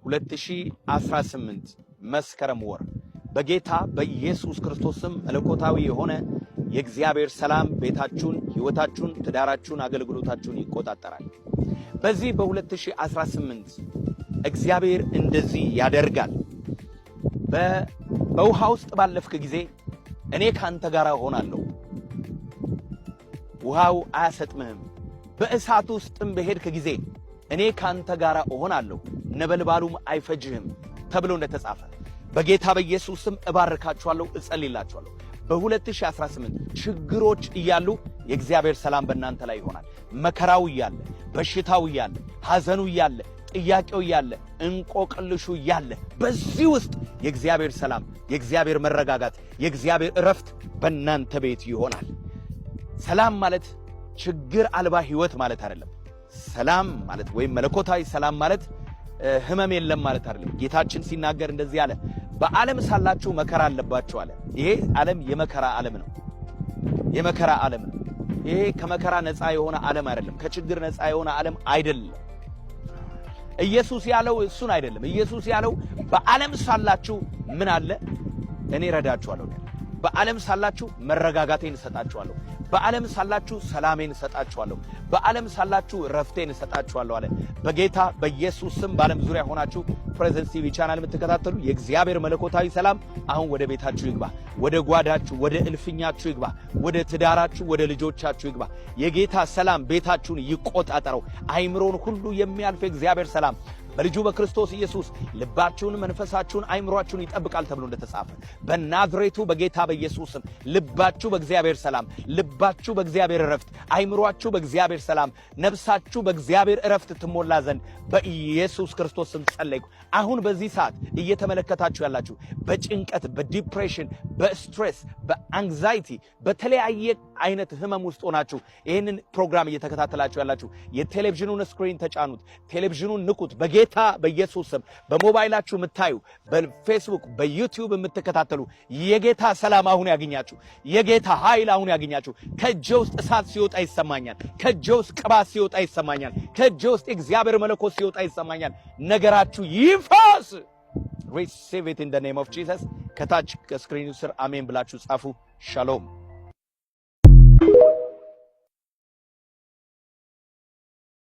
2018 መስከረም ወር በጌታ በኢየሱስ ክርስቶስ ስም መለኮታዊ የሆነ የእግዚአብሔር ሰላም ቤታችሁን፣ ሕይወታችሁን፣ ትዳራችሁን፣ አገልግሎታችሁን ይቆጣጠራል። በዚህ በ2018 እግዚአብሔር እንደዚህ ያደርጋል። በውሃ ውስጥ ባለፍክ ጊዜ እኔ ካንተ ጋር እሆናለሁ፣ ውሃው አያሰጥምህም። በእሳት ውስጥም በሄድክ ጊዜ እኔ ካንተ ጋር እሆናለሁ፣ ነበልባሉም አይፈጅህም ተብሎ እንደተጻፈ በጌታ በኢየሱስ ስም እባርካችኋለሁ፣ እጸልይላችኋለሁ። በ2018 ችግሮች እያሉ የእግዚአብሔር ሰላም በእናንተ ላይ ይሆናል። መከራው እያለ፣ በሽታው እያለ፣ ሐዘኑ እያለ፣ ጥያቄው እያለ፣ እንቆቅልሹ እያለ በዚህ ውስጥ የእግዚአብሔር ሰላም፣ የእግዚአብሔር መረጋጋት፣ የእግዚአብሔር እረፍት በእናንተ ቤት ይሆናል። ሰላም ማለት ችግር አልባ ህይወት ማለት አይደለም። ሰላም ማለት ወይም መለኮታዊ ሰላም ማለት ህመም የለም ማለት አይደለም። ጌታችን ሲናገር እንደዚህ አለ፣ በዓለም ሳላችሁ መከራ አለባችሁ አለ። ይሄ ዓለም የመከራ ዓለም ነው። የመከራ ዓለም ነው። ይሄ ከመከራ ነፃ የሆነ ዓለም አይደለም። ከችግር ነፃ የሆነ ዓለም አይደለም። ኢየሱስ ያለው እሱን አይደለም። ኢየሱስ ያለው በዓለም ሳላችሁ ምን አለ? እኔ እረዳችኋለሁ። በዓለም ሳላችሁ መረጋጋቴን እሰጣችኋለሁ። በዓለም ሳላችሁ ሰላሜን እሰጣችኋለሁ። በዓለም ሳላችሁ ረፍቴን እሰጣችኋለሁ አለ። በጌታ በኢየሱስ ስም በዓለም ዙሪያ ሆናችሁ Presence TV channel የምትከታተሉ የእግዚአብሔር መለኮታዊ ሰላም አሁን ወደ ቤታችሁ ይግባ፣ ወደ ጓዳችሁ፣ ወደ እልፍኛችሁ ይግባ፣ ወደ ትዳራችሁ፣ ወደ ልጆቻችሁ ይግባ። የጌታ ሰላም ቤታችሁን ይቆጣጠረው። አይምሮን ሁሉ የሚያልፍ የእግዚአብሔር ሰላም በልጁ በክርስቶስ ኢየሱስ ልባችሁን፣ መንፈሳችሁን፣ አይምሯችሁን ይጠብቃል ተብሎ እንደተጻፈ በናዝሬቱ በጌታ በኢየሱስ ስም ልባችሁ በእግዚአብሔር ሰላም፣ ልባችሁ በእግዚአብሔር እረፍት፣ አይምሯችሁ በእግዚአብሔር ሰላም፣ ነፍሳችሁ በእግዚአብሔር እረፍት ትሞላ ዘንድ በኢየሱስ ክርስቶስ ስም ጸለይኩ። አሁን በዚህ ሰዓት እየተመለከታችሁ ያላችሁ በጭንቀት፣ በ depression፣ በ stress፣ በ anxiety፣ በተለያየ አይነት ህመም ውስጥ ሆናችሁ ይህንን ፕሮግራም እየተከታተላችሁ ያላችሁ የቴሌቪዥኑን screen ተጫኑት፣ ቴሌቪዥኑን ንኩት። በጌታ በኢየሱስ ስም በሞባይላችሁ የምታዩ፣ በፌስቡክ፣ በዩቲዩብ የምትከታተሉ የጌታ ሰላም አሁን ያግኛችሁ። የጌታ ኃይል አሁን ያግኛችሁ። ከእጄ ውስጥ እሳት ሲወጣ ይሰማኛል። ከእጄ ውስጥ ቅባት ሲወጣ ይሰማኛል። ከእጄ ውስጥ የእግዚአብሔር መለኮት ሲወጣ ይሰማኛል። ነገራችሁ ይፈስ። Receive it in the name of Jesus። ከታች ከ screen ኑ ስር አሜን ብላችሁ ጻፉ። ሻሎም።